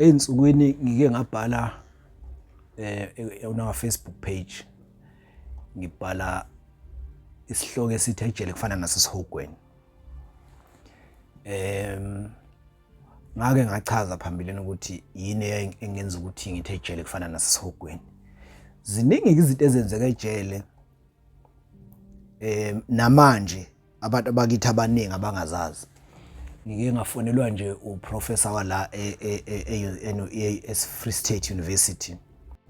Ey'nsukwini ngike ngabhala on our Facebook page, ngibhala isihloko esithi ejele kufana nasesihogweni. Ngake ngachaza phambilini ukuthi yini engenza ukuthi ngithi ejele kufana nasesihogweni. Ziningi izinto ezenzeka ejele namanje abantu abakithi abaningi abangazazi. Ngike ngafonelwa nje uprofessor wala e-Free State University.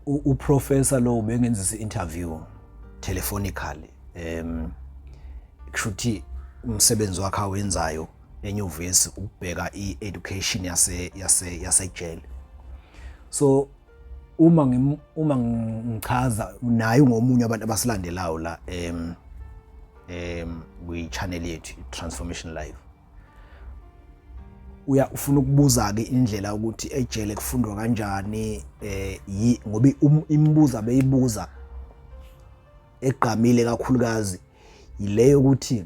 Uprofessor lo ubengenzisa i-interview telephonically. Kusho ukuthi umsebenzi wakhe awenzayo enyuvesi ukubheka i-education yase yase yasejele. So uma ngichaza naye ungomunye abantu abasilandelayo la kwi-channel yethu Transformation Live, uya ufuna ukubuza ke indlela ukuthi ejele kufundwa kanjani, ngoba imibuzo abeyibuza egqamile kakhulukazi yileyo ukuthi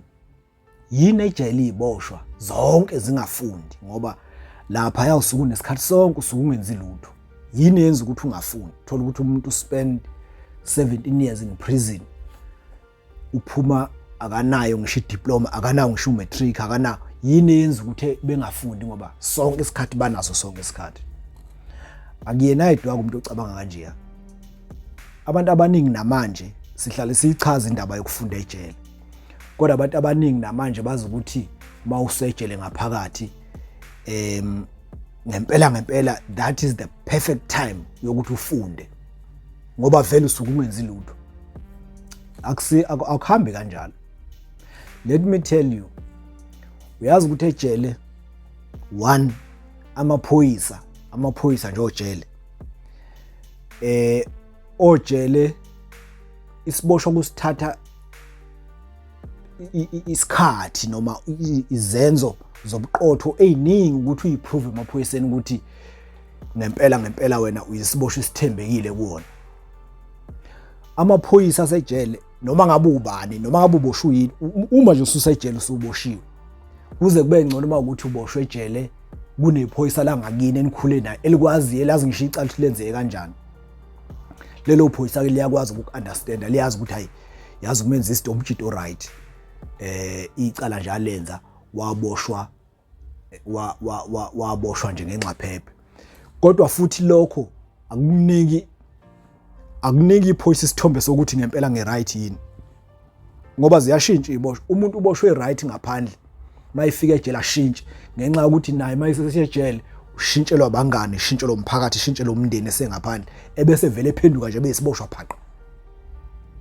yini ejele iboshwa zonke zingafundi, ngoba lapha usuke unesikhathi sonke usuke ungenzi lutho. Yini yenza ukuthi ungafundi? Thola ukuthi umuntu spend 17 years in prison, uphuma akanayo ngisho idiploma, akanayo ngisho umatric, akanayo. Yini yenza ukuthi bengafundi? Ngoba sonke isikhathi banaso, sonke isikhathi. Akuyena yedwa umuntu ocabanga kanje. Abantu abaningi namanje sihlale siyichaza indaba yokufunda ejele, kodwa abantu abaningi namanje bazi ukuthi mawusejele ngaphakathi ngempela ngempela that is the perfect time yokuthi ufunde, ngoba vele usuke ungenzi lutho. Akusi akuhambi kanjalo. Let me tell you, uyazi ukuthi ejele one, amaphoyisa nje ojele, ojele isiboshwa kusithatha isikhathi noma izenzo zobuqotho eziningi ukuthi uyiprove emaphoyiseni ukuthi ngempela ngempela wena uyisiboshwa esithembekile kuwona. Amaphoyisa asejele, noma ngabe ubani, noma ngabe uboshwe yini, uma nje ususejele usuboshiwe, kuze kube ngcono uma ukuthi uboshwe ejele kunephoyisa langakini enikhule naye, elikwaziyo, elazi ngisho icala ukuthi lenzeke kanjani. Lelo phoyisa ke liyakwazi uku-understanda, liyazi ukuthi hayi, yazi umenza izinto umjito right, icala nje alenza waboshwa, waboshwa nje ngenxaphephe. Kodwa futhi lokho akuniki iphoyisa isithombe sokuthi ngempela nge-right yini, ngoba ziyashintsha iboshwa. Umuntu uboshwe right ngaphandle, mayifika ejele ashintshe, ngenxa yokuthi naye mayesesejele ushintshelwa abangani, ushintshelwa umphakathi, ushintshelwa umndeni esengaphandle, ebese vele ephenduka nje beyisiboshwa phaqa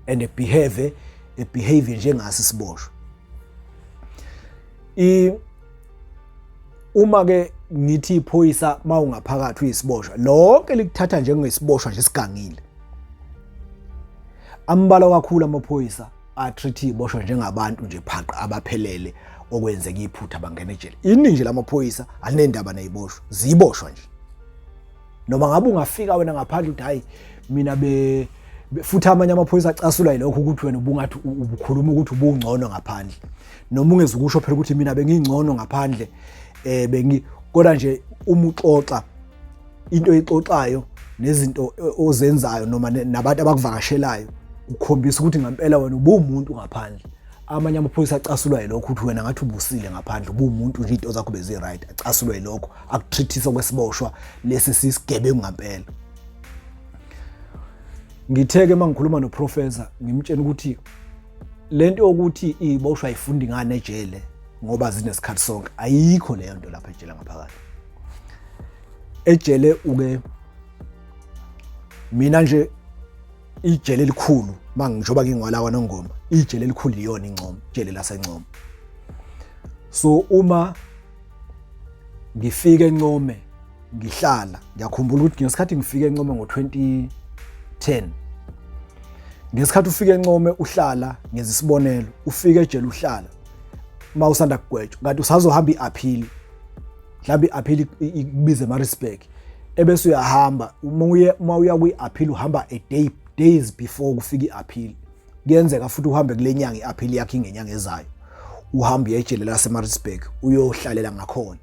and behave njengasi isiboshwa. Uma ke ngithi iphoyisa mawungaphakathi uyisiboshwa, lonke likuthatha njengesiboshwa nje sigangile. Ambalwa kakhulu amaphoyisa atreat iboshwa njengabantu nje phaqa abaphelele, okwenzeka iphutha bangena ejele. Iningi nje lamaphoyisa alinendaba neziboshwa, ziboshwa nje. Noma ngabe ungafika wena ngaphandle uthi hayi mina be futhi amanye amaphoyisa acasulwa yilokho ukuthi wena ubungathi ubukhuluma ukuthi ubungcono ngaphandle, noma ungeze ukusho phela ukuthi mina bengingcono ngaphandle, bengi kodwa nje uma uxoxa into oyixoxayo nezinto ozenzayo noma nabantu abakuvakashelayo, ukukhombisa ukuthi ngempela wena ubuwumuntu ngaphandle. Amanye amaphoyisa acasulwa yilokho ukuthi wena ngathi ubusile ngaphandle, ubuwumuntu nje, into zakho bezi-right. Acasulwa yilokho, akutreatisa kwesiboshwa lesi sisigebengu ngempela. Ngithe-ke uma ngikhuluma noprofessor ngimtshela ukuthi lento yokuthi iboshwa ayifundi ngane ejele ngoba zinesikhathi sonke, ayikho leyo nto lapha ejele ngaphakathi. Ejele uke mina nje ijele elikhulu mangijoba ngingwala kwaNongoma, ijele elikhulu iyona iNcome, ijele laseNcome. So uma ngifika eNcome ngihlala, ngiyakhumbula ukuthi ngesikhathi ngifika eNcome ngo-2010, ngesikhathi ufika eNcome uhlala, ngenza isibonelo, ufika ejele uhlala uma usanda kugwetshwa, kanti usazohamba i-appeal, mhlawumbe i-appeal ikubize eMaritzburg, ebese uyahamba. Uma uya kwi-appeal uhamba a day days before kufika i-appeal. Kuyenzeka futhi uhambe kule nyanga, i-appeal yakho ingenyanga ezayo, uhambe uye ejele laseMaritzburg uyohlalela ngakhona.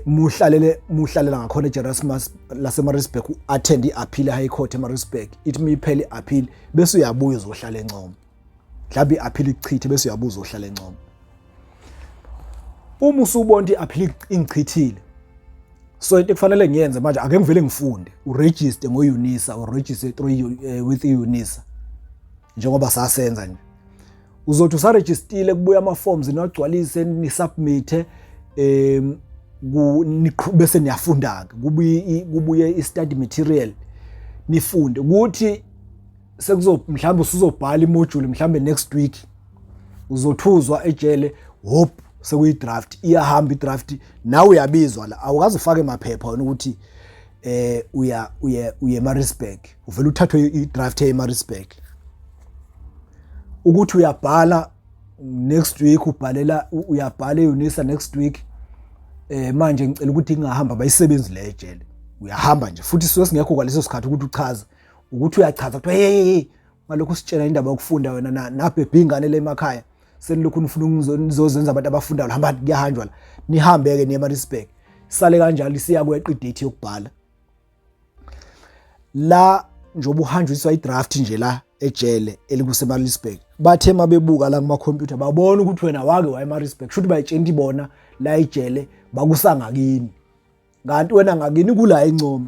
Muhlalele muhlalela ngakhona eJerasmus laseMaritzburg, u-attend i-appeal e-High Court eMaritzburg, ithi miphele i-appeal bese uyabuya uzohlala eNcome. Mhlawumbe i-appeal ichithe bese uyabuya uzohlala eNcome. Uma usubona i-appeal ingichithile, so into ekufanele ngiyenze manje, ake ngivele ngifunde, uregister ngo-UNISA, uregister through with i-UNISA njengoba sasenza nje. Uzothi usarejistile, kubuya ama-forms, niwagcwalise, nisubmithe, bese niyafunda-ke, kubuye i-study material, nifunde. Kuthi sekuzo mhlawumbe usuzobhala imodule mhlawumbe next week, uzothuzwa ejele, hop, sekuyi-draft, iyahamba i-draft, nawe uyabizwa la. Awukaze ufake maphepha wena ukuthi uya uye uye eMaritzburg, uvela uthathwe i-draft eMaritzburg, ukuthi uyabhala next week, ubhalela, uyabhala eUnisa next week. Manje ngicela ukuthi ngingahamba, abayisebenzi le ejele. Uyahamba nje futhi sisuke singekho kwaleso sikhathi ukuthi uchaze, ukuthi uyachaza, kuthiwa, "Hey, hey, hey, ngalokhu sitshela indaba yokufunda wena, nabhebhe ingane le emakhaya, senilokhu nifuna nizozenza abantu abafundayo, hamba, kuyahanjwa la." Nihambe-ke niye eMaritzburg, sale kanjalo, isiyakweqa idate yokubhala la. Njengoba uhanjiswa idraft nje la ejele elikuseMaritzburg, bathe mabebuka la kuma-computer babona ukuthi wena wake waya eMaritzburg, shuthi bayitshela bona la ejele bakusangakini, kanti wena ngakini kula eNcome,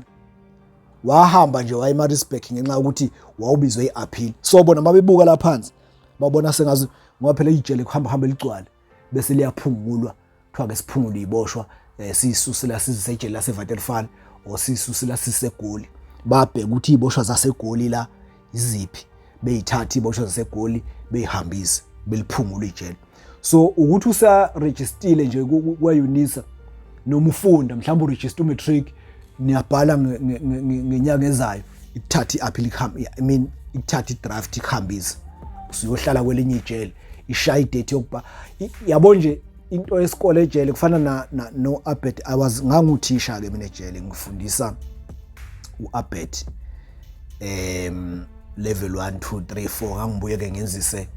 wahamba nje waya eMaritzburg ngenxa yokuthi wawubizwe i-appeal. So bona mabebuka la phansi babona sengazi, ngoba phela ijele kuhamba hamba ligcwale, bese liyaphungulwa, kuthiwa ke siphungule iboshwa, siyisusela sizise ejele laseWaterval or siyisusela siseGoli. Babheka ukuthi iboshwa zaseGoli la iziphi, beyithatha iboshwa zaseGoli beyihambise, beliphungula ijele. So ukuthi usarejistile nje kwa-UNISA noma ufunda, mhlawumbe uregister umatric, niyabhala ngenyanga ezayo, ikuthatha i-appeal ikuhambe, I mean, ikuthatha i-draft ikuhambise, usuyohlala kwelinye ijele, ishaya idate yokuba yabo nje. Into yesikole ejele kufana na no ABET. I was nganguthisha ke mina ejele, ngifundisa uABET level 1 2 3 4. Ngangibuye ke ngenzise,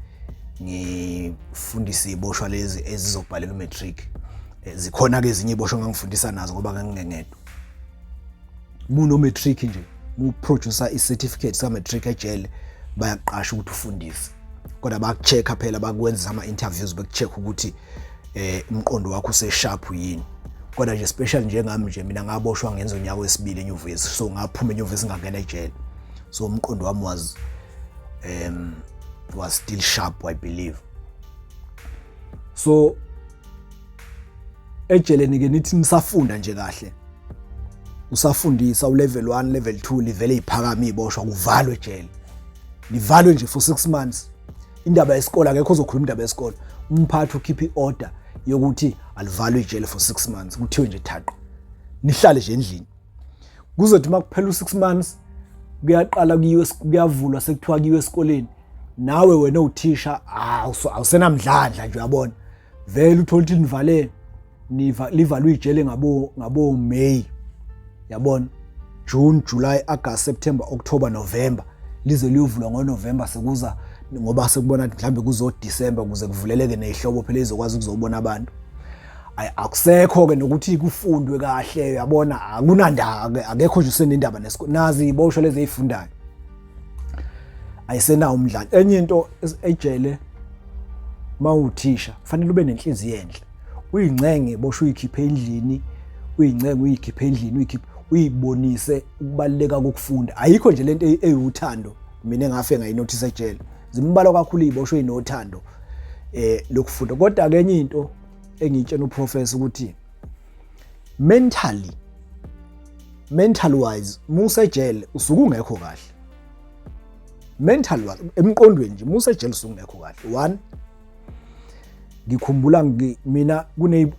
ngifundise iboshwa lezi ezizobhalela umatric. Zikhona ke ezinye iboshwa ngangifundisa nazo ngoba ngangingengedwa. Muno matric nje, mu producer i certificate sa matric ejele, bayaqasha ukuthi ufundise, kodwa bakucheck phela, bakwenza ama interviews, bekucheck ukuthi umqondo wakho usesharp yini. Kodwa nje special njengami nje, mina ngaboshwa ngenza unyaka wesibili enyuvesi, so ngaphuma enyuvesi ngangena ejele, so umqondo wami was still sharp, I believe. So ejeleni ke nithi nisafunda nje kahle, usafundisa ulevel 1, level 2, livele iphakama iboshwa, kuvalwe ejele, livalwe nje for 6 months. Indaba yesikole akekho ozokhuluma indaba yesikole, umphathi ukhipha iorder yokuthi alivalwe ijele for 6 months, kuthiwe nje thaqo, nihlale nje endlini. Kuzothi makuphela u6 months, kuyaqala kuyiwe, kuyavulwa, sekuthiwa kuyiwe esikoleni. Nawe wena uthisha awusenamdlandla nje, uyabona vele uthola ukuthi nivale, livalwe ijele ngabo May, yabona, June, July, August, September, October, November, lize liyovulwa ngoNovember, sekuza ngoba sekubona mhlambe kuzo December kuze kuvuleleke nezihlobo phela izokwazi ukuzobona abantu. Ayi, akusekho ke nokuthi kufundwe kahle, uyabona, akunandaba, akekho nje usenendaba nesikole, nazi iboshwa lezi ezifundayo ayisenawo umdlalo. Enye into ejele, mawuthisha kufanele ube nenhliziyo enhle, uyincenge boshwe, uyikhiphe endlini, uyincenge, uyikhiphe endlini, uyikhiphe, uyibonise ukubaluleka kokufunda. Ayikho nje lento eyiwuthando mina engafe ngayinothisa ejele, zimbalwa kakhulu iziboshwe ezinothando lokufunda. Kodwa ke enye into engiyitshena uprofessor ukuthi mental wise musejele usuke ungekho kahle, mental wise, emqondweni nje musejele usuke ungekho kahle. One, ngikhumbula mina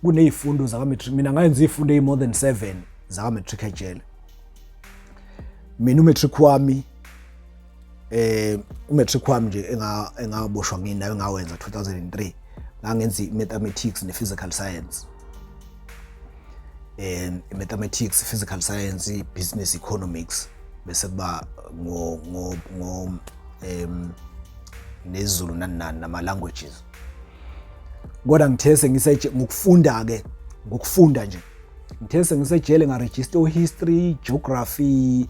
kunezifundo zaka matric, mina ngayenza izifundo ezi more than 7 zaka matric ejele. Mina umatric wami nje engaboshwa nginayo engawenza 2003, ngangenza i-mathematics ne-physical science, mathematics, physical science, business economics, bese kuba ngo ngo ngo nesiZulu nani nani nama languages. Kodwa ngithe sengiseje ngokufunda ke, ngokufunda nje Ngithe sengisejele ngarejista o-history, geography,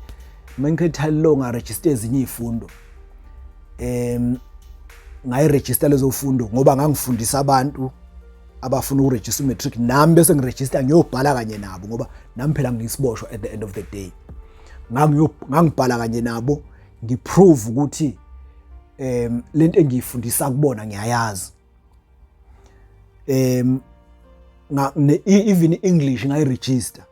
mercantile law, ngarejista ezinye iy'fundo. Ngayirejista lezo fundo ngoba ngangifundisa abantu abafuna ukurejista umatric, nami bese ngirejista ngiyobhala kanye nabo ngoba nami phela ngiyisiboshwa at the end of the day. Ngangibhala kanye nabo ngiprove ukuthi lento engiyifundisa kubona ngiyayazi. Even English ngayiregister,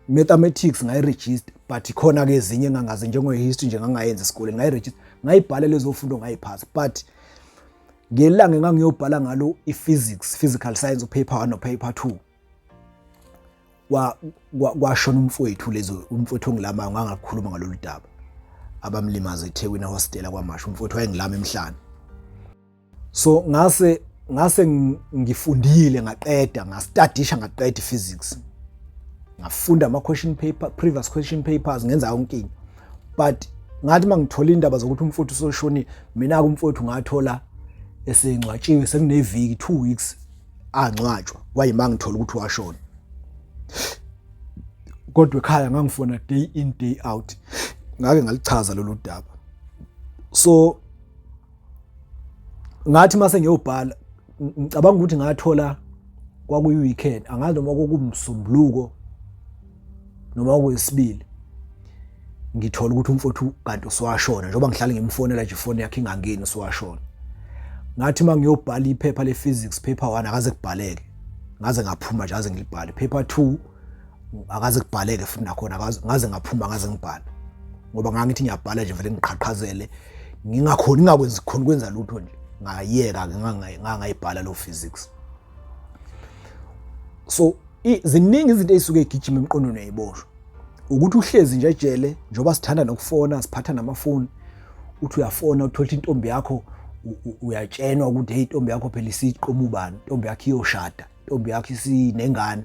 mathematics ngayiregister, but khona ke ezinye engangazi njengo history nje ngangayenza esikoleni, ngayiregister, ngayibhala lezo fundo, ngayiphasa. But ngelanga engangiyobhala ngalo i-physics, physical science, upaper 1 no paper 2, kwashona umfowethu, lezo umfowethu ongilamayo, ngangakhuluma ngalolu daba, abamlimaza eThekwini hostel kwaMashu. Umfowethu wayengilama emhlane. So ngase ngifundile, ngaqeda, ngastadisha, ngaqeda physics, ngafunda ama question paper, previous question papers, ngenza yonke into. But ngathi mangithola indaba zokuthi umfowethu usoshonile, mina ke umfowethu ngathola esengcwatshiwe sekuneviki, 2 weeks angcwatshwa, kwayima ngithola ukuthi washona. Kodwa ekhaya ngangifona day in, day out. Ngake ngalichaza lolu daba. So ngathi mase ngiyobhala, ngicabanga ukuthi ngathola kwakuyi weekend, angazi noma kwakumsombuluko noma kwesibili, ngithola ukuthi umfowethu kanti usuwashona, njengoba ngihlale ngimfonela nje, ifoni yakhe ingangeni, usuwashona. Ngathi uma ngiyobhala iphepha le-physics paper 1, akaze kubhaleke, ngaze ngaphuma nje, ngaze ngilibhale. Paper 2 akaze kubhaleke futhi nakhona, ngaze ngaphuma, ngaze ngibhala, ngoba ngangithi ngiyabhala nje vele ngiqhaqhazele, ngingakhoni, ngingakwenzi khona ukwenza lutho nje. Ngayeka ke, ngangayibhala lo physics. So ziningi izinto ezisuke egijima emqondweni yayiboshwa, ukuthi uhlezi nje ejele, njengoba sithanda nokufona, siphatha namafoni, uthi uyafona uthola intombi yakho, uyatshenwa ukuthi hey, intombi yakho phela isiqoma ubani, intombi yakho iyoshada, intombi yakho isinengane,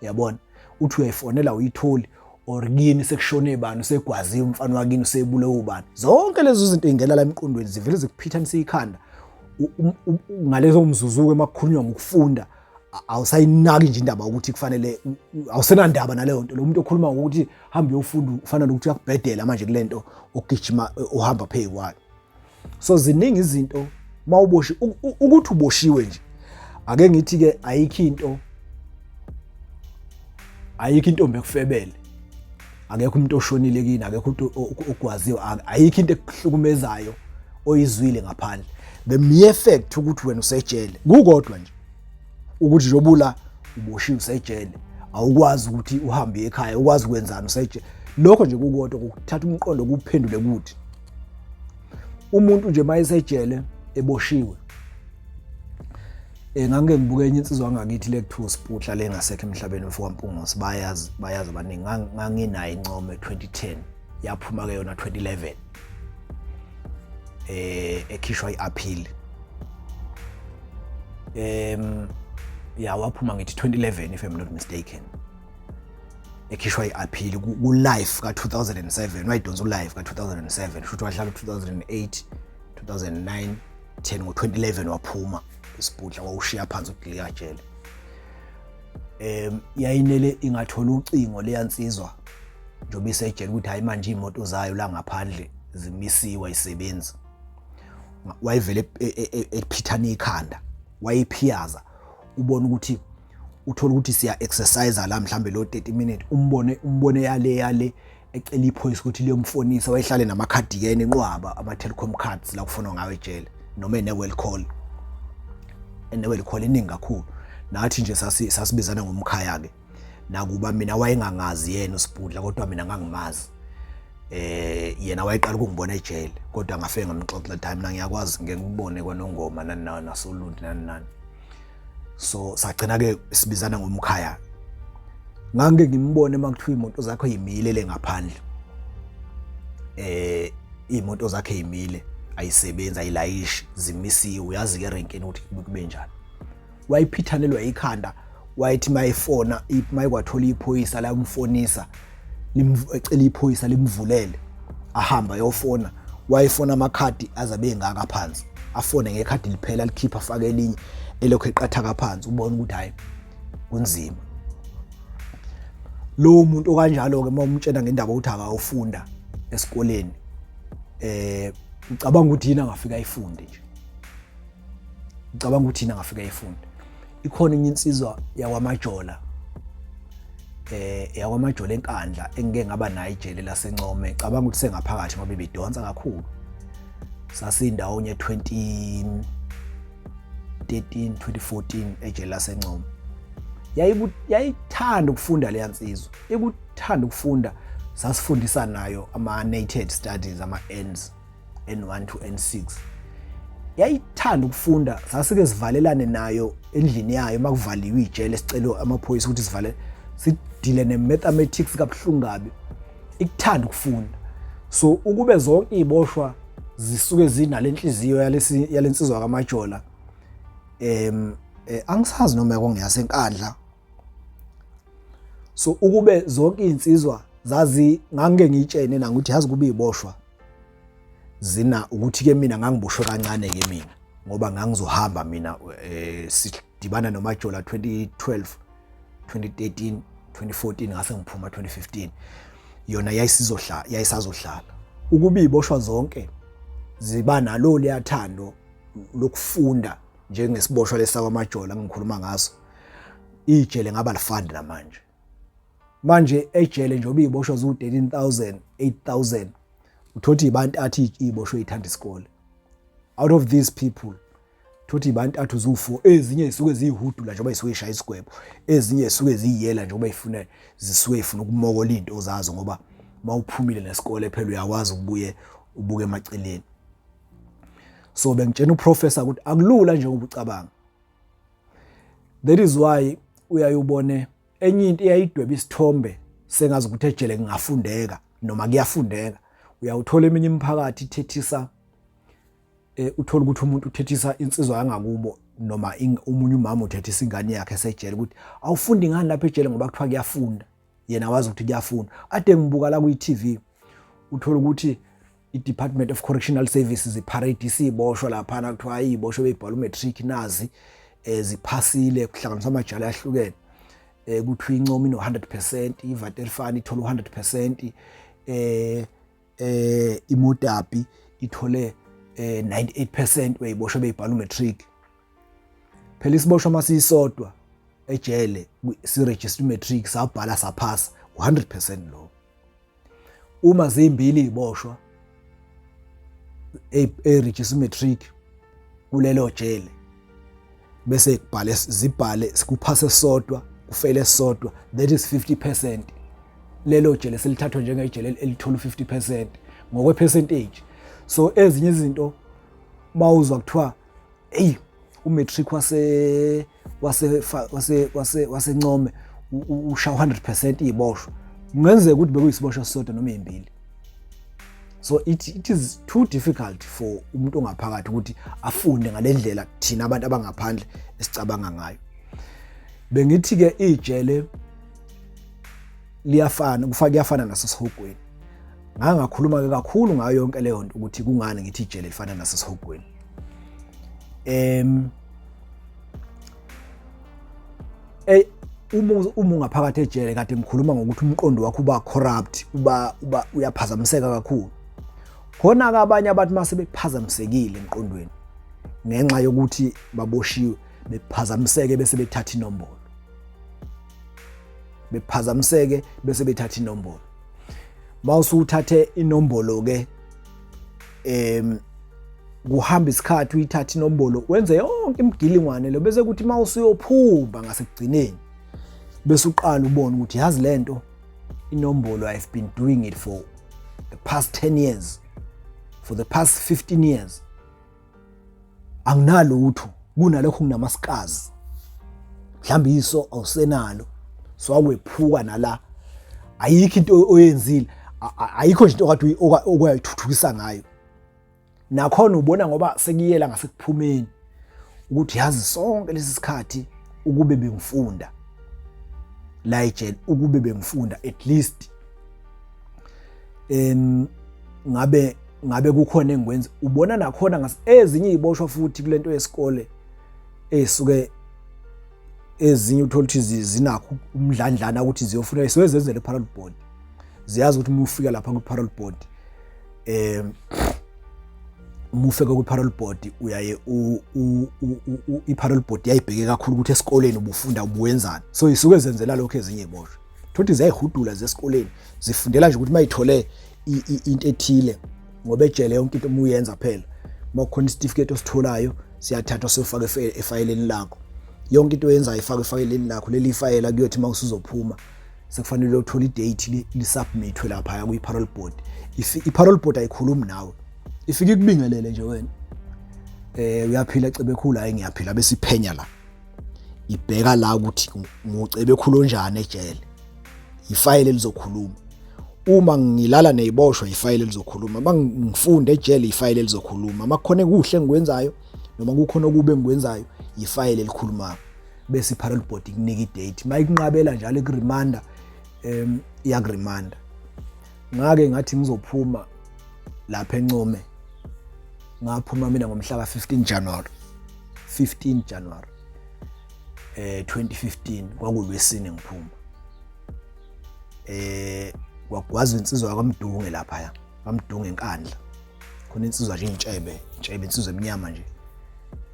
yabona. Uthi uyayifonela uyitholi, or kini sekushone bani, usegwaziwe umfana wakini, usebulewe ubani. Zonke lezo zinto ingena la emqondweni, zivele zikuphithanise ikhanda ngalezo mzuzu-ke. Uma kukhulunywa ngokufunda, awusayinaki nje indaba ukuthi kufanele, awusenandaba naleyo nto. Lo muntu okhuluma ngokuthi hambe uyofunda ufana nokuthi uyakubhedela manje kule nto ogijima uhamba phezu kwayo. So ziningi izinto mawuboshi, ukuthi uboshiwe nje. Ake ngithi ke ayikho into, ayikho intombi ekufebele, akekho umuntu oshonile kini, akekho umuntu ogwaziwe, ayikho into ekuhlukumezayo oyizwile ngaphandle. The mere fact ukuthi wena usejele kukodwa nje, ukuthi njobula uboshiwe usejele, awukwazi ukuthi uhambe ekhaya, ukwazi ukwenzani usejele, lokho nje kukodwa ukuthatha umqondo kuphendule kuthi umuntu nje mayesejele eboshiwe. Ngangike ngibuke enye insizwa ngakithi le kuthiwa uSiputla, le ngasekho emhlabeni, mfo kaMpungose, bayazi abaningi. Nganginayo income 2010, yaphuma ke yona 2011, ekhishwa iappeal. Ya, waphuma ngithi 2011 if I'm not mistaken, ekhishwa i-appeal ku-life ka-2007. Wayidonsa u-life ka-2007, shuthi wahlala u-2008, 2009, 10. Ngo-2011 waphuma isibhudla, wawushiya phansi udilikajele. Yayinele ingathola ucingo leya nsizwa njengoba isejele ukuthi hayi, manje iy'moto zayo la ngaphandle zimisiwe, ayisebenzi. Wayevele ephithana ikhanda, wayiphiyaza, ubona ukuthi uthola ukuthi siya exercise la mhlambe lo 30 minute, umbone yale ecela iphoyisa ukuthi liyomfonisa. Wayehlale namakhadi yena enqwaba, ama-Telkom cards la kufonwa ngawo ejele, noma ene-Welcall, ene-Welcall eningi kakhulu. Nathi nje sasibizana ngomkhaya-ke, nakuba mina wayengangazi yena uSibhudla, kodwa mina ngangimazi. Yena wayeqala ukungibona ejele, kodwa ngafike ngamxoxela time, mina ngiyakwazi, ngeke ngibone kwaNongoma nani nani nasoLundi nani nani. So sagcina ke sibizana ngomkhaya. Ngangike ngimbone uma kuthiwa imoto zakho yimile le ngaphandle, iy'moto zakhe yimile, ayisebenzi, ayilayishi, zimisiwe. Uyazi ke erenkeni ukuthi kube njani. Wayephithanelwa ikhanda. Wayethi mayefona, mayekwathola iphoyisa la umfonisa, ecela iphoyisa limvulele ahamba ayofona. Wayefona amakhadi azabe engaka phansi, afone ngekhadi liphela, likhipha, afake elinye, elokhu eqathaka phansi, ubona ukuthi hayi, kunzima. Lowo muntu okanjalo-ke uma umtshena ngendaba ukuthi akawufunda esikoleni, ucabanga ukuthi yini angafika ayifunde nje, ucabanga ukuthi yini angafika ayifunde. Ikhona enye insizwa yakwaMajola, yakwaMajola eNkandla, engike ngaba nayo ijele laseNcome, cabanga ukuthi sengaphakathi ngoba ibidonsa kakhulu. Sasindawonye 2013 2014 ejele laseNcome. Yayithanda ukufunda leya nsizwa, ikuthanda ukufunda. Sasifundisa nayo ama-nated studies, ama-Ns, N1 to N6. Yayithanda ukufunda, sasike sivalelane nayo endlini yayo uma kuvaliwe ijele, sicelo amaphoyisa ukuthi sivale, sidile ne-mathematics kabuhlungu kabi. Ikuthanda ukufunda. So ukube zonke iziboshwa zisuke zinale nhliziyo yalesi yalensizwa kaMajola, angisazi noma kongeyaseNkandla. So ukube zonke izinsizwa zazi, ngangike ngiyitshene nangukuthi yazi kube iboshwa zina ukuthi ke mina ngangiboshwe kancane ke mina, ngoba ngangizohamba mina, sidibana noMajola 2012 2013 2014, ngase ngiphuma 2015, yona yayisizohlala, yayisazohlala. Ukuba iboshwa zonke ziba nalo liyathando lokufunda njengesiboshwa lesakwaMajola ngikhuluma ngaso, ijele ngaba lifandi namanje. Manje ejele njengoba iziboshwa ziwu-13,000 8,000, uthothi ibantu athi iziboshwe ithanda isikole. Out of these people thothi ibantu athi uzu4, ezinye zisuke ziyihudula njengoba zisuke ishaya isigwebo, ezinye zisuke ziyiyela njengoba ifuna, zisuke ifuna ukumokola izinto zazo, ngoba mawuphumile nesikole phela uyakwazi ukubuye ubuke emaceleni. So bengitshena uprofessor ukuthi akulula njengoba ucabanga. That is why uyayubone enye into eyayidweba isithombe sengazi ukuthi ejele kungafundeka noma kuyafundeka. Uyawuthola eminye imiphakathi ithethisa, uthola ukuthi umuntu uthethisa insizwa yangakubo, noma omunye umama uthethisa ingane yakhe esejele ukuthi awufundi ngani lapha ejele ngoba kuthiwa kuyafunda, yena wazi ukuthi kuyafunda. Ade ngibuka la kwi-TV, uthola ukuthi i-Department of Correctional Services iparade isiboshwa laphana, kuthiwa ayiboshwe beyibhala umatric nazi, ziphasile, kuhlanganiswa amajali ahlukene, kuthiwa iNcome ino 100%, iVaterfan ithola 100%, iMotapi ithole 98% weyiboshwe beyibhala umatric. Phela isiboshwa masisodwa ejele siregister umatric, sabhala saphasa, 100% lo. Uma zimbili iziboshwa eregister umatric kulelo jele, bese kubhale zibhale sikuphase sodwa, kufele sodwa, that is 50%. Lelo jele selithathwa njengejele elithola 50% ngokwe percentage. So ezinye izinto mawuzwa kuthiwa hey, umatric wase wase wase wase waseNcome usha 100% iziboshwa, kungenzeka ukuthi bekuyisiboshwa sisodwa noma ezimbili. So it is too difficult for umuntu ongaphakathi ukuthi afunde ngalendlela thina abantu abangaphandle esicabanga ngayo. Bengithi ke ijele liyafana, kufaka kuyafana nasesihogweni. Ngangakhuluma ke kakhulu ngayo yonke leyo nto ukuthi kungani ngithi ijele lifana nasesihogweni. Uma ungaphakathi ejele, kade ngikhuluma ngokuthi umqondo wakho uba corrupt, uba uyaphazamiseka kakhulu. Khona ke abanye abantu mase bephazamisekile emqondweni ngenxa yokuthi baboshiwe, bephazamiseke bese bethatha inombolo, bephazamiseke bese bethatha inombolo. Mawusuthathe inombolo ke, kuhamba isikhathi uyithatha inombolo, wenze yonke imigilingwane lo, bese kuthi mawusuyophuma ngasekugcineni bese uqala ubona ukuthi yazi lento inombolo, I've been doing it for the past 10 years, for the past 15 years, anginalutho kunalokho, nginamaskazi, mhlawumbe iso awusenalo, so akwephuka nala, ayikho into oyenzile, ayikho nje into okade okuyayithuthukisa ngayo. Nakhona ubona ngoba sekuyela ngasekuphumeni ukuthi yazi sonke lesi sikhathi ukube bengifunda la ejele, ukube bengifunda at least ngabe kukhona engikwenza. Ubona nakhona ezinye iziboshwa futhi kulento yesikole ezisuke Ezinye uthola ukuthi zinakho umdlandlana ukuthi ziyofuna, zisuke zenzele i-parole board. Ziyazi ukuthi uma ufika lapha kwi-parole board, uma ufika kwi-parole board uyaye i-parole board yayibheke kakhulu ukuthi esikoleni ubufunda ubuwenzani. So isuke zenzela lokho ezinye iboshwa. Thothi ziyayihudula zesikoleni, zifundela nje ukuthi uma ithole into ethile, ngoba ejele yonke into uma uyenza phela, uma kukhona isitifiketi ositholayo siyathathwa siyofaka efayeleni lakho. Yonke into oyenzayo ifakwe efayeleni lakho. Leli fayela kuyothi uma usuzophuma sekufanele uthole i-date, lisubmithwe laphaya kwi-parole board. I-parole board ayikhulumi nawe, ifike ikubingelele nje wena, "Uyaphila Cebekhulu?" "Hayi, ngiyaphila." Bese iphenya la, ibheka la ukuthi nguCebekhulu onjani ejele. Ifayile elizokhuluma. Uma ngilala neziboshwa, ifayile elizokhuluma. Uma ngifunda ejele, ifayile elizokhuluma. Uma kukhona kuhle engikwenzayo noma kukhona okubi engikwenzayo, ifayile elikhulumayo. Bese i-parole board ikunika i-date. Mayikunqabela njalo ikuremanda, iyakuremanda. Ngake ngathi ngizophuma lapha eNcome, ngaphuma mina ngomhla ka-15 January, 15 January 2015, kwakulwesine ngiphuma. Kwagwazwa insizwa yakwaMdunge lapha, kwaMdunge eNkandla. Khona insizwa nje intshebe intshebe, insizwa emnyama nje,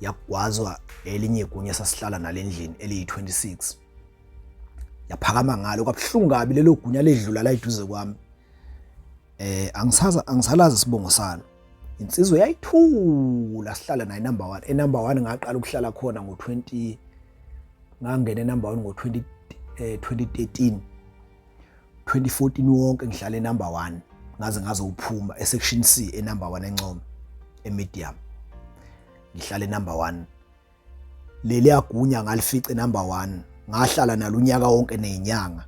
yagwazwa elinye igunya sasihlala nalendlini eliyi-26, yaphakama ngalo kwabuhlungu kabi lelo gunya, ledlula la eduze kwami. Angisaza, angisalazi isibongo salo. Insizwa yayithula, sihlala naye number 1, e number 1. Ngaqala ukuhlala khona ngo-20, ngangena e-number 1 ngo-20 2013. 2014 wonke ngihlala e-number 1, ngaze ngazophuma e-section C e-number 1 eNcome, e-medium. Ngihlala e-number 1. Leli yagunya ngalifica e-number 1, ngahlala nalo unyaka wonke nezinyanga,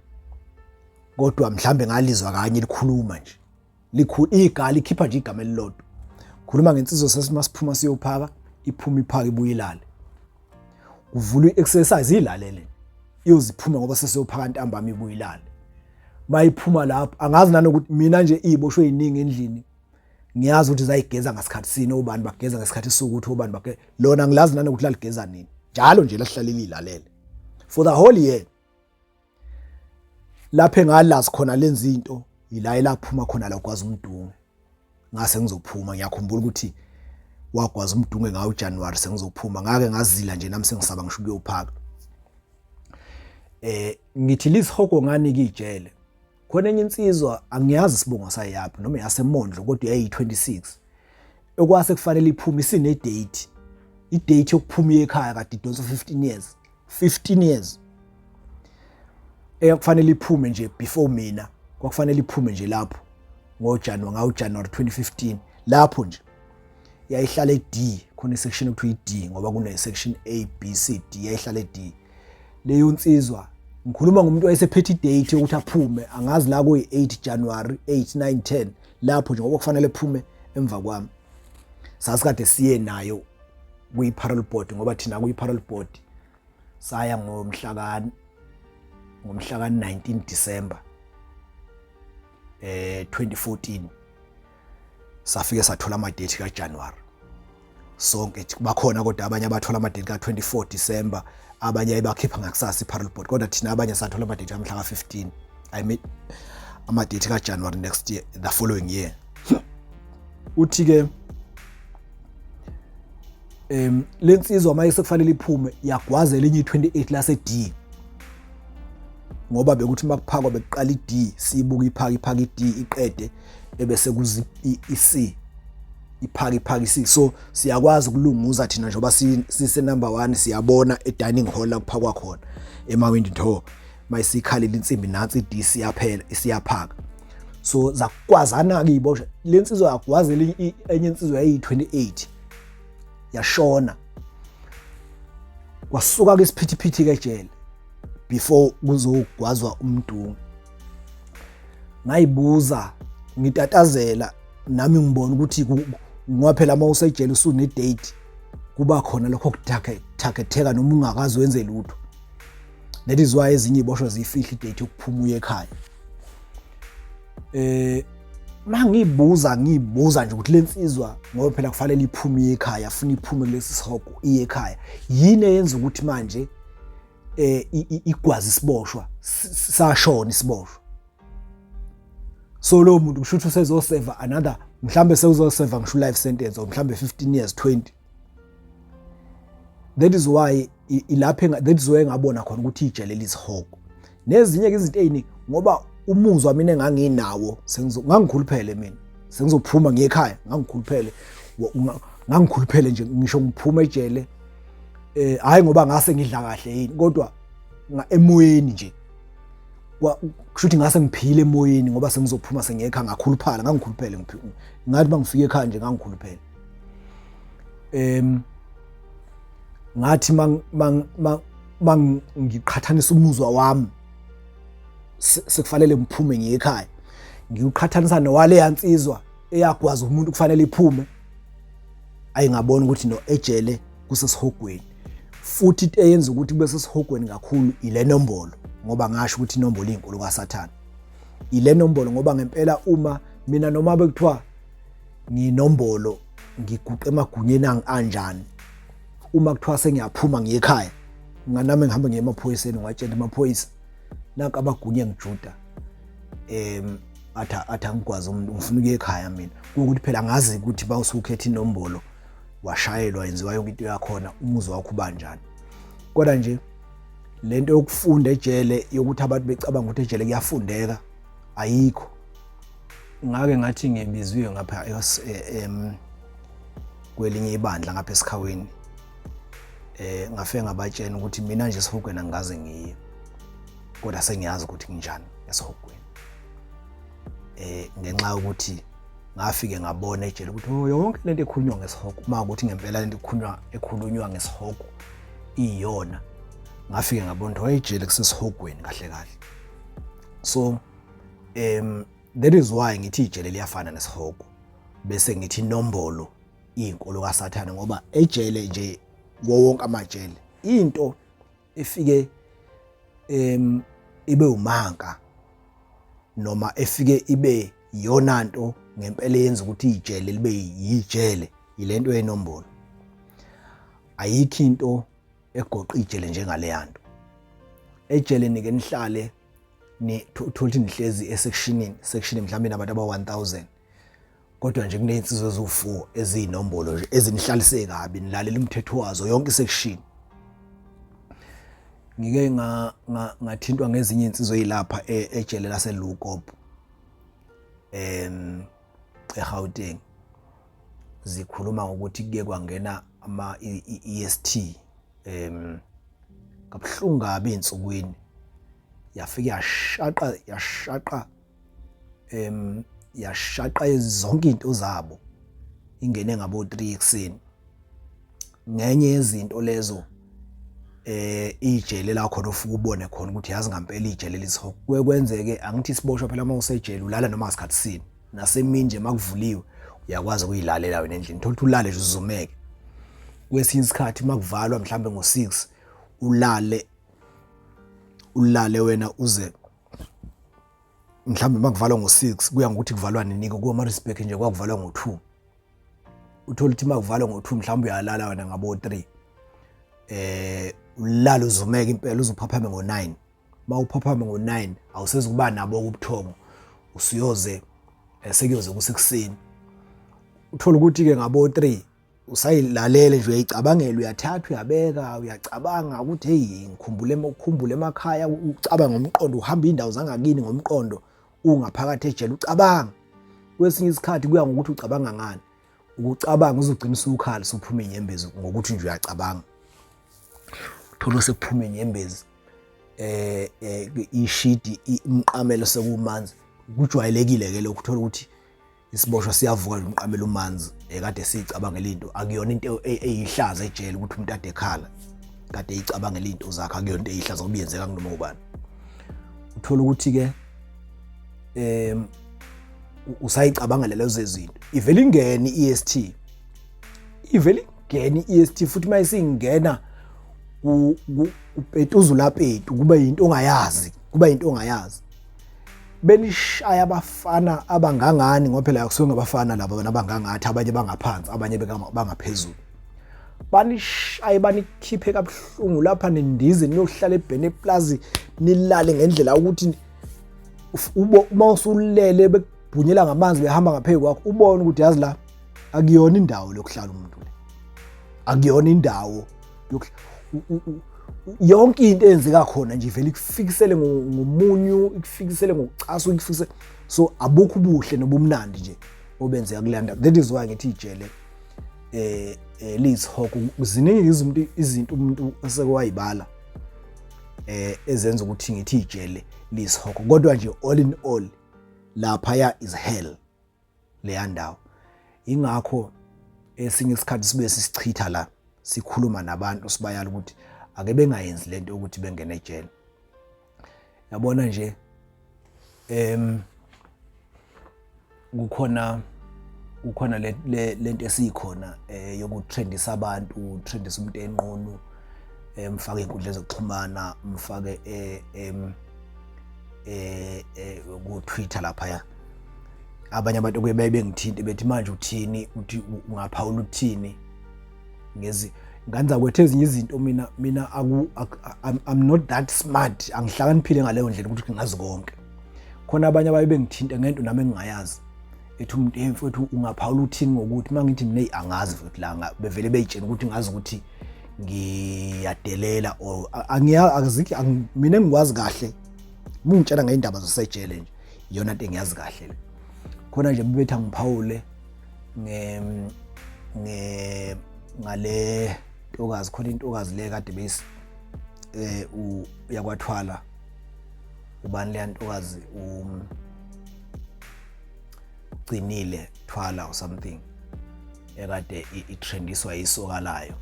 kodwa mhlambe ngalizwa kanye likhuluma nje, likhulu igala, ikhipha nje igama elilodwa. Khuluma ngensizwa sesiphuma siyophaka, iphuma iphaka, ibuye ilale, kuvulwa i-exercise, ilalele, iyoziphuma ngoba sesiyophaka ntambama, ibuye ilale. Mayiphuma lapho, angazi nanokuthi mina nje iziboshwe eziningi endlini ngiyazi ukuthi zayigeza ngasikhathi sini, obani bageza ngesikhathi esukuthi, obani bage lona ngilazi nanokuthi laligeza nini. Njalo nje lahlalele ilalele for the whole year. Lapho engalazi khona lenza into, yila elaphuma khona la gwaza uMdunge ngase ngizophuma. Ngiyakhumbula ukuthi wagwaza uMdunge ngawo January, sengizophuma. Ngake ngazila nje nami, sengisaba ngisho ukuyophaka. Ngithi lisihogo ngani kijele. Khona enye insizwa, angiyazi isibongo sayaphi noma yaseMondlo, kodwa yayi-26 okwase kufanele iphume, isine date, i-date yokuphuma ekhaya, kade idonsa 15 years, 15 years, eyakufanele iphume nje before mina. Kwakufanele iphume nje lapho ngoJanuary, ngawo January 2015 lapho nje. Yayihlala e-D, khona isection ekuthiwa i-D ngoba kune section A, B, C, D. Yayihlala e-D leyo nsizwa. Ngikhuluma ngomuntu wayesephethe i-date yokuthi aphume, angazi la kuyi-8 January, 8, 9, 10 lapho nje, ngoba kufanele ephume emva kwami. Sasikade siye nayo kwi-parole board, ngoba thina kwi-parole board saya ngomhla ka-19 December 2014. Safike sathola ama-date kaJanuary sonke bakhona, kodwa abanye abathola ama-date ka-24 December, abanye ayibakhipha ngakusasa i-parole board, kodwa thina abanye sathola ama-date amhla ka-15, I mean ama-date kaJanuary next year, the following year. Uthi-ke lensizwa maye sekufanele iphume, yagwaza elinye i-28 lase D, ngoba bekuthi makuphakwa bekuqala i-D, siyibuka iphaka, iphaka i-D, iqede, ebese kuza i-C, iphaka, iphaka i-C. So siyakwazi ukulunguza thina njengoba sise number 1, siyabona e-dining hall la kuphakwa khona emawindi door. Mayisikhalile insimbi, nansi i-D siyaphela, isiyaphaka. So zakwazana-ke iboshwa, le nsizwa yagwaza enye insizwa yayiyi-28, yashona. Kwasuka-ke isiphithiphithi-ke ejele before kuzogwazwa uMdungu. Ngayibuza ngitatazela nami, ngibona ukuthi ngoba phela uma usejele usune-date, kuba khona lokho kutargetheka noma ungakazi wenze lutho. That is why ezinye iboshwa ziyifihla i-date yokuphuma uye ekhaya. Mangibuza, ngibuza nje ukuthi lensizwa, ngoba phela kufanele iphume iye ekhaya, afuna iphume kulesi sihogo iye ekhaya, yini eyenza ukuthi manje eh igwazi isiboshwa sashona isiboshwa. So lo muntu kusho ukuthi usezoseva another, mhlambe sewuzoseva ngisho life sentence or mhlambe 15 years, 20. That is why ilapha, that is why ngabona khona ukuthi ijele lisihogo nezinye ke izinto eziningi, ngoba umuzwa mina enganginawo, ngangikhuluphele mina, sengizophuma ngiye ekhaya, ngangikhuluphele nje ngisho ngiphuma ejele, hayi ngoba ngase ngidla kahle yini, kodwa emoyeni nje kusho ukuthi ngase ngiphile emoyeni ngoba sengizophuma sengiye ekhaya. Ngakhuluphala, ngangikhuluphele, ngathi mangifika ekhaya nje ngangikhuluphele. Ngathi mang ngiqhathanisa umuzwa wami sekufanele ngiphume ngiye ekhaya, ngiwuqhathanisa nowale yansizwa eyagwaza umuntu kufanele iphume, ayingabona ukuthi no, ejele kusesihogweni. Futhi eyenza ukuthi kube sesihogweni kakhulu ile nombolo, ngoba ngasho ukuthi inombolo inkulu kaSathane ile nombolo, ngoba ngempela uma mina noma bekuthiwa nginombolo ngiguqe emagunyeni anjani, uma kuthiwa sengiyaphuma ngiye ekhaya, nganami ngihambe ngiye emaphoyiseni, ngiwatshela amaphoyisa nanka abagunye ngijuda, athi angigwazi umuntu, ngifuna ukuya ekhaya mina. Kuwukuthi phela ngazi ukuthi bawusukhetha inombolo, washayelwa, yenziwa yonke into yakhona, umuzwa wakho ubanjani. Kodwa nje lento yokufunda ejele, yokuthi abantu becabanga ukuthi ejele kuyafundeka, ayikho. Ngake ngathi ngibiziwe ngapha kwelinye ibandla ngapha esikhaweni, ngafike ngabatshela ukuthi mina nje esihogweni angikaze ngiye, kodwa sengiyazi ukuthi nginjani esihogweni, ngenxa yokuthi ngafike ngabona ejele ukuthi oh, yonke lento ekhulunywa ngesihogo, uma ukuthi ngempela lento ekhulunywa ngesihogo iyona, ngafike ngabona ukuthi ejele kusesihogweni kahle kahle. So that is why ngithi ijele liyafana nesihogo, bese ngithi inombolo iyinkolo kaSathane, ngoba ejele nje wonke amajele into efike ibe umanka noma efike ibe iyona nto ngempela eyenza ukuthi ijele libe yijele yilento yenombolo. Ayikho into egoqa ijele njengaleya nto. Ejele nike nihlale ni uthola ukuthi nihlezi esectionini, section mhlawumbe nabantu aba-1000, kodwa nje kunezinsizwa eziwu-4 eziyinombolo nje ezinihlalise kabi, nilalela umthetho wazo yonke isection. Ngike ngathintwa ngezinye insizwa ezilapha ejele laseLukop eGauteng, zikhuluma ngokuthi kuye kwangena ama EST kabuhlungu kabi ensukwini, yafika yashaqa zonke izinto zabo, ingene ngabo 3 ekuseni. Ngenye yezinto lezo ijele la khona ufike ubone khona ukuthi yazi ngempela ijele lisihogo. Kuye kwenzeke angithi isiboshwa phela uma usejele ulala noma ngasikhathi sini, nasemini nje makuvuliwe uyakwazi ukuyilalela wena endlini, thola ukuthi ulale nje uzumeke. Kwesinye isikhathi makuvalwa mhlambe ngo-6 ulale wena uze mhlambe makuvalwa ngo-6, kuya ngokuthi kuvalwa nini. Kuma-respect nje kwakuvalwa ngo-2, uthola ukuthi makuvalwa ngo-2 mhlawumbe uyalala wena ngabo-3, ulala uzumeka impela uzuphaphame ngo-9. Mawuphaphame ngo-9 awusezukuba nabo ubuthongo, usuyoze sekuyoze kusekuseni. Uthola ukuthi-ke ngabo-3 usayilalele nje, uyayicabangela, uyathatha uyabeka, uyacabanga ukuthi hey, ngikhumbule, ukhumbule emakhaya, ucabanga ngomqondo, uhamba indawo zangakini ngomqondo, ungaphakathi ejele ucabanga. Kwesinye isikhathi kuya ngokuthi ucabanga ngani, ukucabanga uzogcina usukhala, usuphuma inyembezi ngokuthi nje uyacabanga, uthola sekuphuma inyembezi, ishidi, umqamelo sekumanzi. Kujwayelekile ke lokho, uthola ukuthi isiboshwa siyavuka nje umqamelo umanzi, kade siyicabangela into. Akuyona into eyihlaza ejele ukuthi umuntu ade ekhala kade eyicabangela into zakhe, akuyona into eyihlaza ngoba iyenzeka kunoma ubani. Uthola ukuthi ke usayicabangela lezo zinto, ivele ingene i-EST, ivele ingene i-EST futhi uma isingena upetuza ulapetu, kube yinto ongayazi, kuba yinto ongayazi. Benishaya abafana abangangani, ngoba phela kusuke ngabafana laba, abana abangangathi, abanye bangaphansi, abanye bangaphezulu. Banishaye, banikhiphe kabuhlungu lapha, nindize niyohlala eBhene Plaza, nilale ngendlela ukuthi uma usulele bekubhunyela ngamanzi, behamba ngaphezu kwakho, ubone ukuthi yazi la akuyona indawo lokuhlala umuntu le, akuyona indawo. Yonke into eyenzeka khona nje ivele ikufikisele ngomunyu, ikufikisele ngokucasuka, ikufikisele. So abukho ubuhle nobumnandi nje obenzeka kule ndawo. That is why ngithi ijele liyisihogo. Ziningi izinto umuntu eseke wayibala ezenza ukuthi ngithi ijele liyisihogo, kodwa nje all in all lapha ya is hell leya ndawo. Ingakho esinye isikhathi sibuye sisichitha la, sikhuluma nabantu, sibayala ukuthi ake bengayenzi lento ukuthi bengene ejele. Yabona nje, kukhona lento esikhona yokutrendisa abantu, trendisa umuntu enqunu, mfake inkundla zokuxhumana, mfake ku Twitter lapha. Abanye abantu kuye baye bengithinte bethi, "Manje uthini, uthi ungaphawula uthini ngezi ngane zakwethu?" Ezinye izinto mina aku I'm not that smart, angihlakaniphile ngaleyo ndlela ukuthi ngingazi konke. Khona abanye abaye bengithinta ngento nami engingayazi, ethi umuntu, "Hey mfowethu, ungaphawula uthini ngokuthi?" Uma ngithi mina, "Hey, angazi futhi la," bevele beyitshela ukuthi ngazi ukuthi ngiyadelela or angiya akazikho. Mina engikwazi kahle, mungitshela ngey'ndaba zasejele nje, iyona nto engiyazi kahle le. Khona nje bebethi angiphawule nge nge ngale ntokazi, khona intokazi le kade besi uyakwathwala, ubani leya ntokazi, ugcinile Thwala or something, ekade itrendiswa yisoka layo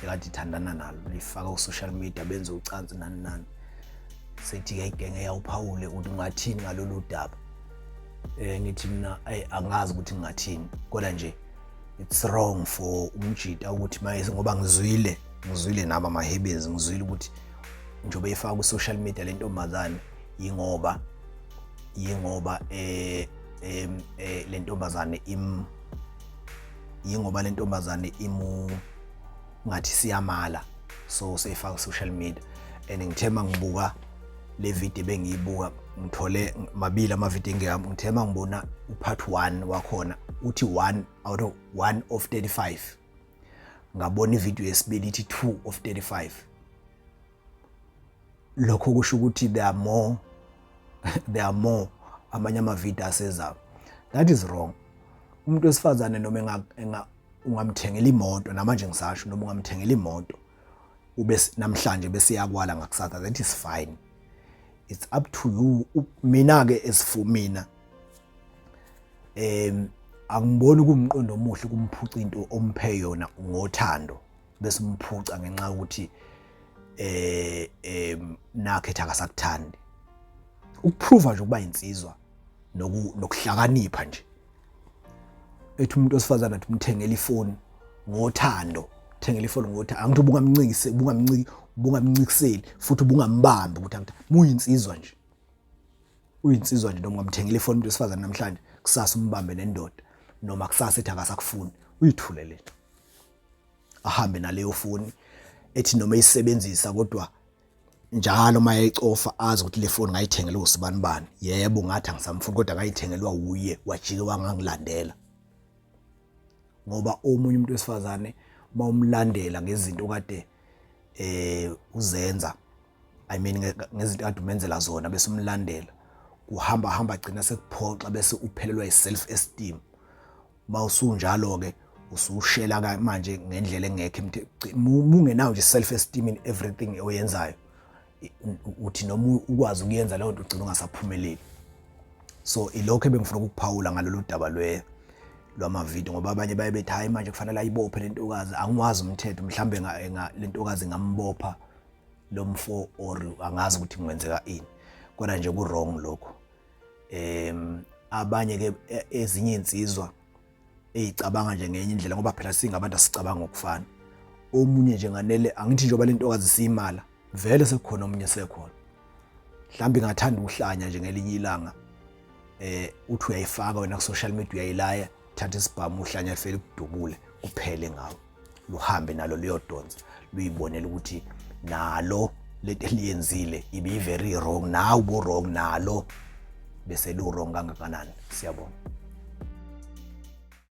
ekade ithandana nalo, lifaka ku-social media benze ucansi, nani nani. Sethi-ke igenge yawuphawule ukuthi ungathini ngalolu daba. Ngithi mina, ayi, angazi ukuthi ngingathini, kodwa nje it's wrong for umjita ukuthi maye, ngoba ngizwile nami amahebezi, ngizwile ukuthi njengoba efaka ku-social media le ntombazane, yingoba le ntombazane im yingoba le ntombazane imu ngathi siyamala, so seyifaka ku-social media. And ngithe mangibuka le video bengiyibuka, ngithole mabili amavidiyo engiyami, ngithe mangibona upart 1 wakhona uthi 1 out of 1 of 35, ngabona ivideo yesibili ithi 2 of 35. Lokho kusho ukuthi there are more amanye amavidiyo asezayo. That is wrong. Umuntu wesifazane noma enga ungamthengela imoto, namanje ngisasho, noma ungamthengela imoto ube namhlanje bese iyakwala ngakusasa, that is fine, it's up to you. Mina ke, as for mina, angiboni kumqondo omuhle kumphuca into omphe yona ngothando, bese umphuca ngenxa yokuthi nakhe ethi akasakuthandi. Ukuprova nje ukuba insizwa nokuhlakanipha nje, ethi umuntu osifazana athi umthengela ifoni ngothando, thengela ifoni ngothando, angithi ubungamncikise, ubungamnciki, ubungamncikiseli futhi ubungambambi ukuthi angithi muyinsizwa nje, uyinsizwa nje. Noma ungamthengela ifoni umuntu wesifazane namhlanje, kusasa umbambe nendoda, noma kusasa ethi akasakufuni, uyithulele, ahambe naleyo foni, ethi noma eyisebenzisa kodwa njalo uma eyicofa azi ukuthi le foni ngayithengelwa usibani bani. Yebo, ngathi angisamfuni, kodwa ngayithengelwa wuye, wajike wangangilandela. Ngoba omunye umuntu wesifazane uma umlandela ngezinto kade uzenza, I mean ngezinto kade umenzela zona, bese umlandela, kuhamba hamba gcina sekuphoxa, bese uphelelwa i-self esteem. Mawusunjalo ke usushela manje ngendlela engekho, mungenawo nje self esteem in everything oyenzayo, uthi noma ukwazi ukuyenza leyo nto ugcina ungasaphumeleli. So ilokho ebengifuna ukukuphawula ngalolu daba lwamavidiyo, ngoba abanye baye bethi, "Hayi, manje kufanele ayibophe le ntokazi." Angiwazi umthetho, mhlambe le ntokazi ingambopha lo mfo or angazi ukuthi kungenzeka ini, kodwa nje ku wrong lokho. Abanye ke, ezinye insizwa eyicabanga nje ngenye indlela, ngoba phela singabantu asicabanga ngokufana. Omunye nje nganele, angithi njengoba le ntokazi siyimala vele sekukhona omunye, sekhona mhlawumbe ingathanda ukuhlanya nje ngelinye ilanga, uthi uyayifaka wena ku social media, uyayilaya, thatha isibhamu uhlanya, lifele kudubule, kuphele ngawo. Luhambe nalo luyodonsa, luyibonela ukuthi nalo lento eliyenzile ibi very wrong, nawe ubu wrong, nalo bese lu wrong kangakanani. Siyabonga.